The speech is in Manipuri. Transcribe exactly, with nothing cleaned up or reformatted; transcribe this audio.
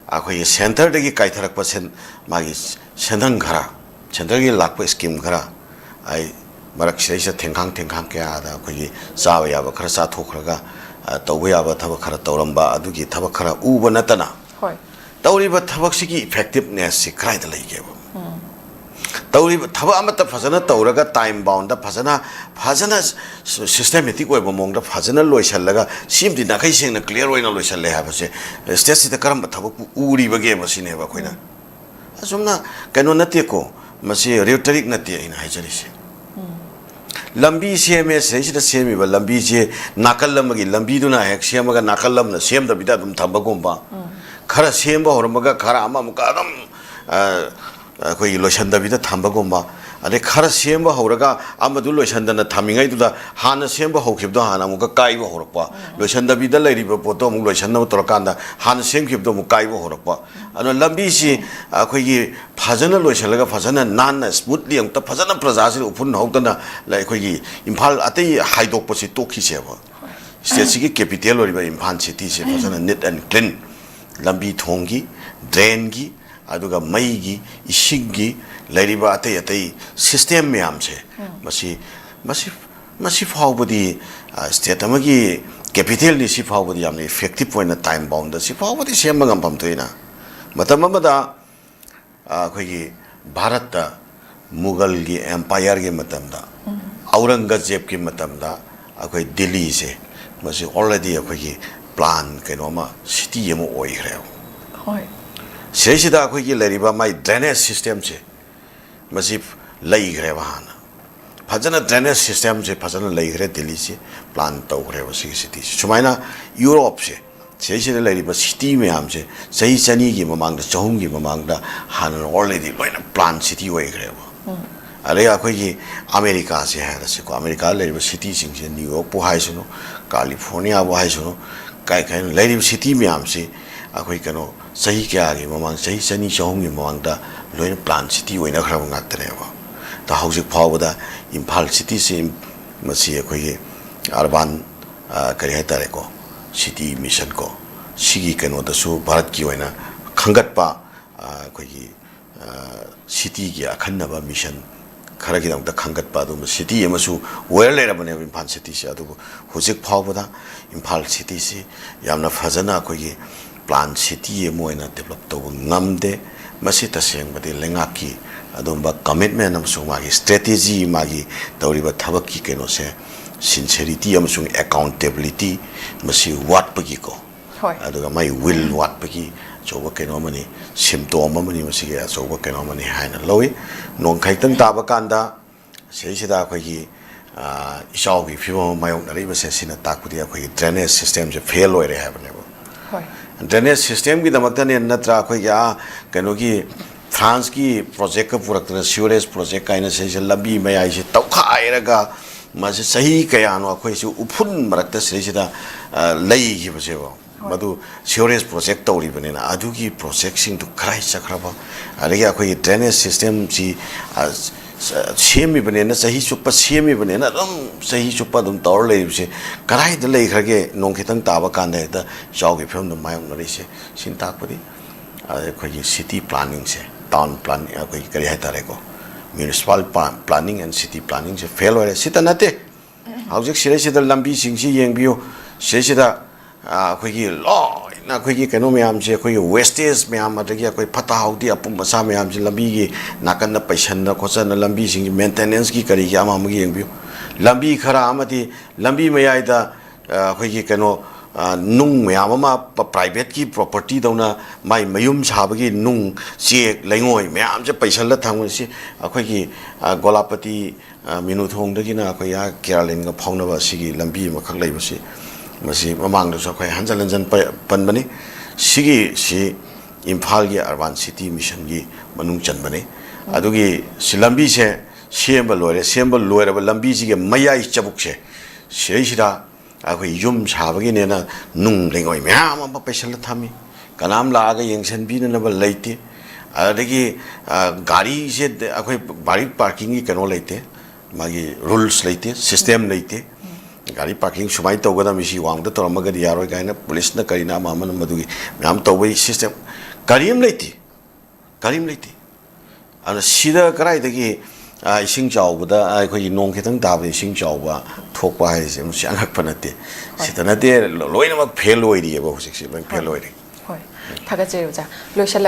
ꯑꯩꯈꯣꯏꯒꯤ centreꯗꯒꯤ ꯀꯥꯏꯊꯔꯛꯄ ꯁꯦꯟ-, ꯃꯥꯒꯤ ꯁꯦꯟꯗꯪ ꯈꯔ, centreꯒꯤ ꯂꯥꯛꯄ scheme ꯈꯔ, ꯑꯩ ꯃꯔꯛꯁꯤꯗꯩꯁꯤꯗ ꯊꯦꯡꯈꯥꯡ ꯊꯦꯡꯈꯥꯡ ꯀꯌꯥꯗ ꯑꯩꯈꯣꯏꯒꯤ ꯆꯥꯕ ꯌꯥꯕ ꯈꯔ ꯆꯥꯊꯣꯛꯈ꯭ꯔꯒ, ꯑ, ꯇꯧꯕ ꯌꯥꯕ ꯊꯕꯛ ꯈꯔ ꯇꯧꯔꯝꯕ, ꯑꯗꯨꯒꯤ ꯊꯕꯛ ꯈꯔ ꯎꯕ ꯅꯠꯇꯅ, ꯍꯣꯏ꯫ ꯇꯧꯔꯤꯕ ꯊꯕꯛꯁꯤꯒꯤ effectivenessꯁꯤ ꯀꯗꯥꯏꯗ ꯂꯩꯒꯦꯕ? ꯇꯧꯔꯤꯕ ꯊꯕꯛ ꯑꯃꯠꯇ ꯐꯖꯅ ꯇꯧꯔꯒ, time boundꯗ ꯐꯖꯅ, ꯐꯖꯅ systematic ꯑꯣꯏꯕ ꯃꯑꯣꯡꯗ ꯐꯖꯅ ꯂꯣꯏꯁꯤꯜꯂꯒ, ꯁꯤꯃꯗꯤ ꯅꯥꯈꯩ ꯁꯦꯡꯅ clear ꯑꯣꯏꯅ ꯂꯣꯏꯁꯤꯜꯂꯦ ꯍꯥꯏꯕꯁꯦ stateꯁꯤꯗ ꯀꯔꯝꯕ ꯊꯕꯛꯄꯨ ꯎꯔꯤꯕꯒꯦꯕ ꯁꯤꯅꯦꯕ ꯑꯩꯈꯣꯏꯅ꯫ ꯑꯁꯨꯝꯅ ꯀꯩꯅꯣ ꯅꯠꯇꯦꯀꯣ, ꯃꯁꯤ rhetoric ꯅꯠꯇꯦ ꯑꯩꯅ ꯍꯥꯏꯖꯔꯤꯁꯦ꯫ ꯂꯝꯕꯤ ꯁꯦꯝꯃꯦ, ꯁꯤꯗꯩꯁꯤꯗ ꯁꯦꯝꯃꯤꯕ ꯂꯝꯕꯤꯁꯦ ꯅꯥꯀꯜ ꯑꯃꯒꯤ ꯂꯝꯕꯤꯗꯨꯅ ꯍꯦꯛ ꯁꯦꯝꯃꯒ ꯅꯥꯀꯜ ꯑꯃꯅ ꯁꯦꯝꯗꯕꯤꯗ ꯑꯗꯨꯝ ꯊꯝꯕꯒꯨꯝꯕ, ꯈꯔ ꯁꯦꯝꯕ ꯍꯧꯔꯝꯃꯒ ꯈꯔ ꯑꯃ ꯑꯃꯨꯛꯀ ꯑꯗꯨꯝ, ꯑ, ꯑꯩꯈꯣꯏꯒꯤ ꯂꯣꯏꯁꯤꯟꯗꯕꯤꯗ ꯊꯝꯕꯒꯨꯝꯕ, ꯑꯗꯩ ꯈꯔ ꯁꯦꯝꯕ ꯍꯧꯔꯒ ꯑꯃꯗꯨ ꯂꯣꯏꯁꯤꯟꯗꯅ ꯊꯝꯃꯤꯉꯩꯗꯨꯗ ꯍꯥꯟꯅ ꯁꯦꯝꯕ ꯍꯧꯈꯤꯕꯗꯣ ꯍꯥꯟꯅ ꯑꯃꯨꯛꯀ ꯀꯥꯏꯕ ꯍꯧꯔꯛꯄ, ꯂꯣꯏꯁꯤꯟꯗꯕꯤꯗ ꯂꯩꯔꯤꯕ ꯄꯣꯠꯇꯣ ꯑꯃꯨꯛ ꯂꯣꯏꯁꯤꯟꯅꯕ ꯇꯧꯔꯀꯥꯟꯗ ꯍꯥꯟꯅ ꯁꯦꯝꯈꯤꯕꯗꯣ ꯑꯃꯨꯛ ꯀꯥꯏꯕ ꯍꯧꯔꯛꯄ꯫ ꯑꯗꯨꯅ ꯂꯝꯕꯤꯁꯤ ꯑꯩꯈꯣꯏꯒꯤ ꯐꯖꯅ ꯂꯣꯏꯁꯤꯜꯂꯒ ꯐꯖꯅ ꯅꯥꯟꯅ smoothly ꯑꯃꯨꯛꯇ ꯐꯖꯅ ꯄ꯭ꯔꯖꯥꯁꯤꯗ ꯎꯐꯨꯟ ꯍꯧꯗꯅ ꯂ-, ꯑꯩꯈꯣꯏꯒꯤ ꯏꯝꯐꯥꯜ ꯑꯇꯩ ꯍꯥꯏꯗꯣꯛꯄꯁꯤ ꯇꯣꯛꯈꯤꯁꯦꯕ꯫ Stateꯁꯤꯒꯤ capital ꯑꯣꯏꯔꯤꯕ ꯏꯝꯐꯥꯜ cityꯁꯦ ꯐꯖꯅ neat and clean, ꯂꯝꯕꯤ ꯊꯣꯡꯒꯤ, drainꯒꯤ, ꯑꯗꯨꯒ ꯃꯩꯒꯤ, ꯏꯁꯤꯡꯒꯤ, ꯂꯩꯔꯤꯕ ꯑꯇꯩ ꯑꯇꯩ system ꯃꯌꯥꯝꯁꯦ, ꯃꯁꯤ, ꯃꯁꯤ, ꯃꯁꯤ ꯐꯥꯎꯕꯗꯤ, ꯑ, state ꯑꯃꯒꯤ capitalꯅꯤ, ꯁꯤ ꯐꯥꯎꯕꯗꯤ ꯌꯥꯝꯅ effective ꯑꯣꯏꯅ time boundꯗ ꯁꯤ ꯐꯥꯎꯕꯗꯤ ꯁꯦꯝꯕ ꯉꯝꯐꯝ ꯊꯣꯛꯏꯅ꯫ ꯃꯇꯝ ꯑꯃꯗ, ꯑ, ꯑꯩꯈꯣꯏꯒꯤ ꯚꯥꯔꯠꯇ ꯃꯨꯒꯜꯒꯤ empireꯒꯤ ꯃꯇꯝꯗ, ꯑꯧꯔꯪꯒꯖꯦꯕꯀꯤ ꯃꯇꯝꯗ ꯑꯩꯈꯣꯏ ꯗꯤꯜꯂꯤꯁꯦ, ꯃꯁꯤ already ꯑꯩꯈꯣꯏꯒꯤ plan ꯀꯩꯅꯣ ꯑꯃ, city ꯑꯃ ꯑꯣꯏꯈ꯭ꯔꯦꯕ꯫ ꯍꯣꯏ꯫ ꯁꯤꯗꯩꯁꯤꯗ ꯑꯩꯈꯣꯏꯒꯤ ꯂꯩꯔꯤꯕ ꯃꯥꯏ drainage systemꯁꯦ, ꯃꯁꯤ ꯂꯩꯈ꯭ꯔꯦꯕ ꯍꯥꯟꯅ꯫ ꯐꯖꯅ drainage systemꯁꯦ ꯐꯖꯅ ꯂꯩꯈ꯭ꯔꯦ, ꯗꯤꯜꯂꯤꯁꯤ plan ꯇꯧꯈ꯭ꯔꯦꯕ ꯁꯤꯒꯤ cityꯁꯤ꯫ ꯁꯨꯃꯥꯏꯅ ꯌꯨꯔꯣꯞꯁꯦ, ꯁꯤꯗꯩꯁꯤꯗ ꯂꯩꯔꯤꯕ city ꯃꯌꯥꯝꯁꯦ ꯆꯍꯤ ꯆꯅꯤꯒꯤ ꯃꯃꯥꯡꯗ, ꯆꯍꯨꯝꯒꯤ ꯃꯃꯥꯡꯗ ꯍꯥꯟꯅ already ꯂꯣꯏꯅ plan city ꯑꯣꯏꯈ꯭ꯔꯦꯕ꯫ ꯑꯗꯩ ꯑꯩꯈꯣꯏꯒꯤ ꯑꯃꯦꯔꯤꯀꯥꯁꯦ ꯍꯥꯏꯔꯁꯤꯀꯣ, ꯑꯃꯦꯔꯤꯀꯥꯗ ꯂꯩꯔꯤꯕ cityꯁꯤꯡꯁꯦ, ꯅ꯭ꯌꯨ ꯌꯣꯔꯛꯄꯨ ꯍꯥꯏꯁꯅꯨ, ꯀꯥꯂꯤꯐꯣꯔꯅꯤꯌꯥꯕꯨ ꯍꯥꯏꯁꯅꯨ, ꯀꯥꯏ ꯀꯥꯏꯅ ꯂꯩꯔꯤꯕ city ꯃꯌꯥꯝꯁꯤ ꯑꯩꯈꯣꯏ ꯀꯩꯅꯣ, ꯆꯍꯤ ꯀꯌꯥꯒꯤ ꯃꯃꯥꯡ, ꯆꯍꯤ ꯆꯅꯤ ꯆꯍꯨꯝꯒꯤ ꯃꯃꯥꯡꯗ ꯂꯣꯏꯅ plan city ꯑꯣꯏꯅꯈ꯭ꯔꯕ ꯉꯥꯛꯇꯅꯦꯕ꯫ ꯑꯗ ꯍꯧꯖꯤꯛ ꯐꯥꯎꯕꯗ ꯏꯝꯐꯥꯜ cityꯁꯤ ꯃꯁꯤ ꯑꯩꯈꯣꯏꯒꯤ urban, ꯑ, ꯀꯔꯤ ꯍꯥꯏꯇꯥꯔꯦꯀꯣ, city mission ꯀꯣ, ꯁꯤꯒꯤ ꯀꯩꯅꯣꯗꯁꯨ ꯚꯥꯔꯠꯀꯤ ꯑꯣꯏꯅ ꯈꯟꯒꯠꯄ, ꯑ, ꯑꯩꯈꯣꯏꯒꯤ, ꯑ, ꯁꯤꯇꯤꯒꯤ ꯑꯈꯟꯅꯕ ꯃꯤꯁꯟ ꯈꯔꯒꯤꯗꯃꯛꯇ ꯈꯟꯒꯠꯄ ꯑꯗꯨꯒꯨꯝꯕ ꯁꯤꯇꯤ ꯑꯃꯁꯨ ꯑꯣꯏꯔ ꯂꯩꯔꯕꯅꯦꯕ ꯏꯝꯐꯥꯜ ꯁꯤꯇꯤꯁꯦ꯫ ꯑꯗꯨꯕꯨ ꯍꯧꯖꯤꯛ ꯐꯥꯎꯕꯗ ꯏꯝꯐꯥꯜ ꯁꯤꯇꯤꯁꯤ ꯌꯥꯝꯅ ꯐꯖꯅ ꯑꯩꯈꯣꯏꯒꯤ ꯄ꯭ꯂꯥꯟ ꯁꯤꯇꯤ ꯑꯃ ꯑꯣꯏꯅ ꯗꯦꯕꯂꯞ ꯇꯧꯕ ꯉꯝꯗꯦ꯫ ꯃꯁꯤ ꯇꯁꯦꯡꯕꯗꯤ ꯂꯩꯉꯥꯛꯀꯤ ꯑꯗꯨꯒꯨꯝꯕ ꯀꯃꯤꯠꯃꯦꯟ ꯑꯃꯁꯨꯡ ꯃꯥꯒꯤ ꯁ꯭ꯇ꯭ꯔꯦꯇꯦꯖꯤ, ꯃꯥꯒꯤ ꯇꯧꯔꯤꯕ ꯊꯕꯛꯀꯤ ꯀꯩꯅꯣꯁꯦ, ꯁꯤꯟꯁꯦꯔꯤꯇꯤ ꯑꯃꯁꯨꯡ ꯑꯦꯀꯥꯎꯟꯇꯦꯕꯤꯂꯤꯇꯤ ꯃꯁꯤ ꯋꯥꯠꯄꯒꯤꯀꯣ, ꯍꯣꯏ꯫ ꯑꯗꯨꯒ ꯃꯥꯒꯤ ꯋꯤꯜ ꯋꯥꯠꯄꯒꯤ ꯑꯆꯧꯕ ꯀꯩꯅꯣ ꯑꯃꯅꯤ, ꯁꯤꯝꯇꯣꯝ ꯑꯃꯅꯤ, ꯃꯁꯤꯒꯤ ꯑꯆꯧꯕ ꯀꯩꯅꯣ ꯑꯃꯅꯤ ꯍꯥꯏꯅ ꯂꯧꯏ꯫ ꯅꯣꯡ ꯈꯤꯇꯪ ꯇꯥꯕ ꯀꯥꯟꯗ ꯁꯤꯗꯩꯁꯤꯗ ꯑꯩꯈꯣꯏꯒꯤ, ꯑ, ꯏꯆꯥꯎꯒꯤ ꯐꯤꯕꯝ ꯑꯃ ꯃꯥꯌꯣꯛꯅꯔꯛꯏꯕꯁꯦ, ꯁꯤꯅ ꯇꯥꯛꯄꯗꯤ ꯑꯩꯈꯣꯏꯒꯤ ꯗ꯭ꯔꯦꯅꯦꯖ ꯁꯤꯁꯇꯦꯝꯁꯦ ꯐꯦꯜ ꯑꯣꯏꯔꯦ ꯍꯥꯏꯕꯅꯦꯕ꯫ ꯍꯣꯏ꯫ ꯗ꯭ꯔꯦꯅꯦꯖ ꯁꯤꯁꯇꯦꯝꯒꯤꯗꯃꯛꯇꯅꯦ ꯅꯠꯇ꯭ꯔꯥ ꯑꯩꯈꯣꯏꯒꯤ, ꯑ, ꯀꯩꯅꯣꯒꯤ ꯐ꯭ꯔꯥꯟꯁꯀꯤ ꯄ꯭ꯔꯣꯖꯦꯛꯀ ꯄꯨꯔꯛꯇꯅ, ꯁꯤꯋꯔꯦꯖ ꯄ꯭ꯔꯣꯖꯦꯛ ꯀꯥꯏꯅ ꯁꯤꯁꯦ ꯂꯝꯕꯤ ꯃꯌꯥꯏꯁꯦ ꯇꯧꯈꯥꯏꯔꯒ ꯃꯁꯤ ꯆꯍꯤ ꯀꯌꯥꯅꯣ ꯑꯩꯈꯣꯏꯁꯨ ꯎꯐꯨꯟ ꯃꯔꯛꯇ ꯁꯤꯗꯩꯁꯤꯗ, ꯑ, ꯂꯩꯈꯤꯕꯁꯦꯕ꯫ ꯍꯣꯏ꯫ ꯃꯗꯨ ꯁꯤꯋꯔꯦꯖ ꯄ꯭ꯔꯣꯖꯦꯛ ꯇꯧꯔꯤꯕꯅꯤꯅ ꯑꯗꯨꯒꯤ ꯄ꯭ꯔꯣꯖꯦꯛꯁꯤꯡꯗꯨ ꯀꯗꯥꯏ ꯆꯠꯈ꯭ꯔꯕ? ꯑꯗꯒꯤ ꯑꯩꯈꯣꯏꯒꯤ ꯗ꯭ꯔꯦꯅꯦꯖ ꯁꯤꯁꯇꯦꯝꯁꯤ, ꯑ, ꯁ-, ꯁꯦꯝꯃꯤꯕꯅꯤꯅ, ꯆꯍꯤ ꯆꯨꯞꯄ ꯁꯦꯝꯃꯤꯕꯅꯤꯅ ꯑꯗꯨꯝ ꯆꯍꯤ ꯆꯨꯞꯄ ꯑꯗꯨꯝ ꯇꯧꯔ ꯂꯩꯔꯤꯕꯁꯦ ꯀꯗꯥꯏꯗ ꯂꯩꯈ꯭ꯔꯒꯦ? ꯅꯣꯡ ꯈꯤꯇꯪ ꯇꯥꯕ ꯀꯥꯟꯗ ꯍꯦꯛꯇ ꯏꯆꯥꯎꯒꯤ ꯐꯤꯕꯝꯗ ꯃꯥꯌꯣꯛꯅꯔꯤꯁꯦ꯫ ꯁꯤꯅ ꯇꯥꯛꯄꯗꯤ, ꯑ, ꯑꯩꯈꯣꯏꯒꯤ ꯁꯤꯇꯤ ꯄ꯭ꯂꯥꯅꯤꯡꯁꯦ, ꯇꯥꯎꯟ ꯄ꯭ꯂꯥꯟ, ꯑꯩꯈꯣꯏꯒꯤ ꯀꯔꯤ ꯍꯥꯏꯇꯥꯔꯦꯀꯣ, municipal plan, planning and city planningꯁꯦ ꯐꯦꯜ ꯑꯣꯏꯔꯦ꯫ ꯁꯤꯇ ꯅꯠꯇꯦ, ꯍꯧꯖꯤꯛ ꯁꯤꯗꯩꯁꯤꯗ ꯂꯝꯕꯤꯁꯤꯡꯁꯤ ꯌꯦꯡꯕꯤꯌꯨ꯫ ꯁꯤꯗꯩꯁꯤꯗ, ꯑ, ꯑꯩꯈꯣꯏꯒꯤ ꯂꯣꯏꯅ ꯑꯩꯈꯣꯏꯒꯤ ꯀꯩꯅꯣ ꯃꯌꯥꯝꯁꯦ, ꯑꯩꯈꯣꯏꯒꯤ ꯋꯦꯁꯇꯦꯖ ꯃꯌꯥꯝ, ꯑꯗꯒꯤ ꯑꯩꯈꯣꯏ ꯐꯠꯇ ꯍꯥꯎꯗꯤ ꯑꯄꯨꯝ ꯑꯁꯥ ꯃꯌꯥꯝꯁꯦ ꯂꯝꯕꯤꯒꯤ ꯅꯥꯀꯟꯗ ꯄꯩꯁꯟꯗ ꯈꯣꯠꯆꯟꯗ, ꯂꯝꯕꯤꯁꯤꯡꯒꯤ ꯃꯦꯟꯇꯦꯅꯦꯟꯁꯀꯤ ꯀꯔꯤꯒꯤ ꯑꯃ ꯑꯃꯒꯤ ꯌꯦꯡꯕꯤꯌꯨ꯫ ꯂꯝꯕꯤ ꯈꯔ ꯑꯃꯗꯤ ꯂꯝꯕꯤ ꯃꯌꯥꯏꯗ, ꯑ, ꯑꯩꯈꯣꯏꯒꯤ ꯀꯩꯅꯣ, ꯑ, ꯅꯨꯡ ꯃꯌꯥꯝ ꯑꯃ ꯄ-, ꯄ꯭ꯔꯥꯏꯚꯦꯠꯀꯤ ꯄ꯭ꯔꯣꯄꯔꯇꯤꯗꯧꯅ ꯃꯥꯏ ꯃꯌꯨꯝ ꯁꯥꯕꯒꯤ ꯅꯨꯡ, ꯆꯦꯛ, ꯂꯩꯉꯣꯏ ꯃꯌꯥꯝꯁꯦ ꯄꯩꯁꯜꯂ ꯊꯝꯕꯁꯤ ꯑꯩꯈꯣꯏꯒꯤ, ꯑ, ꯒꯣꯂꯥꯄꯇꯤ, ꯑ, ꯃꯤꯅꯨꯊꯣꯡꯗꯒꯤꯅ ꯑꯩꯈꯣꯏ ꯑꯥ ꯀꯦꯔꯥꯂꯤꯟꯒ ꯐꯥꯎꯅꯕ ꯑꯁꯤꯒꯤ ꯂꯝꯕꯤ ꯑꯃꯈꯛ ꯂꯩꯕꯁꯤ, ꯃꯁꯤ ꯃꯃꯥꯡꯗꯁꯨ ꯑꯩꯈꯣꯏ ꯍꯟꯖꯟ ꯍꯟꯖꯟ ꯄ-, ꯄꯟꯕꯅꯤ꯫ ꯁꯤꯒꯤꯁꯤ ꯏꯝꯐꯥꯜꯒꯤ ꯑꯔꯕꯥꯟ ꯁꯤꯇꯤ ꯃꯤꯁꯟꯒꯤ ꯃꯅꯨꯡ ꯆꯟꯕꯅꯤ꯫ ꯑꯗꯨꯒꯤ ꯁꯤ ꯂꯝꯕꯤꯁꯦ ꯁꯦꯝꯕ ꯂꯣꯏꯔꯦ꯫ ꯁꯦꯝꯕ ꯂꯣꯏꯔꯕ ꯂꯝꯕꯤꯁꯤꯒꯤ ꯃꯌꯥꯏ ꯆꯕꯨꯛꯁꯦ, ꯁꯤꯗꯩꯁꯤꯗ ꯑꯩꯈꯣꯏ ꯌꯨꯝ ꯁꯥꯕꯒꯤꯅꯦꯅ ꯅꯨꯡ ꯂꯩꯉꯣꯏ ꯃꯌꯥꯝ ꯑꯃ ꯄꯩꯁꯜꯂ ꯊꯝꯃꯤ꯫ ꯀꯅꯥꯝ ꯂꯥꯛꯑꯒ ꯌꯦꯡꯁꯤꯟꯕꯤꯅꯅꯕ ꯂꯩꯇꯦ꯫ ꯑꯗꯒꯤ, ꯑ, ꯒꯥꯔꯤꯁꯦ ꯑꯩꯈꯣꯏ ꯒꯥꯔꯤ ꯄꯥꯔꯀꯤꯡꯒꯤ ꯀꯩꯅꯣ ꯂꯩꯇꯦ, ꯃꯥꯒꯤ ꯔꯨꯜꯁ ꯂꯩꯇꯦ, ꯁꯤꯁꯇꯦꯝ ꯂꯩꯇꯦ꯫ ꯒꯥꯔꯤ ꯄꯥꯔꯀꯤꯡ ꯁꯨꯃꯥꯏꯅ ꯇꯧꯒꯗꯕꯅꯤ, ꯁꯤ ꯋꯥꯡꯃꯗ ꯇꯧꯔꯝꯃꯒꯗꯤ ꯌꯥꯔꯣꯏ ꯀꯥꯏꯅ ꯄꯨꯂꯤꯁꯅ ꯀꯔꯤꯅ ꯑꯃ ꯑꯃꯅ ꯃꯗꯨꯒꯤ ꯃꯌꯥꯝ ꯇꯧꯕꯒꯤ ꯁꯤꯁꯇꯦꯝ꯫ ꯀꯔꯤꯝ ꯂꯩꯇꯦ꯫ ꯀꯔꯤꯝ ꯂꯩꯇꯦ꯫ ꯑꯗꯨꯅ ꯁꯤꯗ ꯀꯗꯥꯏꯗꯒꯤ, ꯑ, ꯏꯁꯤꯡ ꯆꯥꯎꯕꯗ, ꯑ, ꯑꯩꯈꯣꯏꯒꯤ ꯅꯣꯡ ꯈꯤꯇꯪ ꯇꯥꯕꯗ ꯏꯁꯤꯡ ꯆꯥꯎꯕ ꯊꯣꯛꯄ ꯍꯥꯏꯁꯦ ꯃꯁꯤ ꯑꯉꯛꯄ ꯅꯠꯇꯦ꯫ ꯍꯣꯏ꯫ ꯁꯤꯇ ꯅꯠꯇꯦ, ꯂꯣꯏꯅꯃꯛ ꯐꯦꯜ ꯑꯣꯏꯔꯤꯑꯕ ꯍꯧꯖꯤꯛꯁꯦ, ꯂꯣꯏ ꯐꯦꯜ ꯍꯣꯏ꯫ ꯑꯣꯏꯔꯤ꯫ ꯍꯣꯏ꯫ ꯊꯥꯒꯠꯆꯔꯤ ꯑꯣꯖꯥ꯫ ꯂꯣꯏꯁꯤꯜꯂꯛ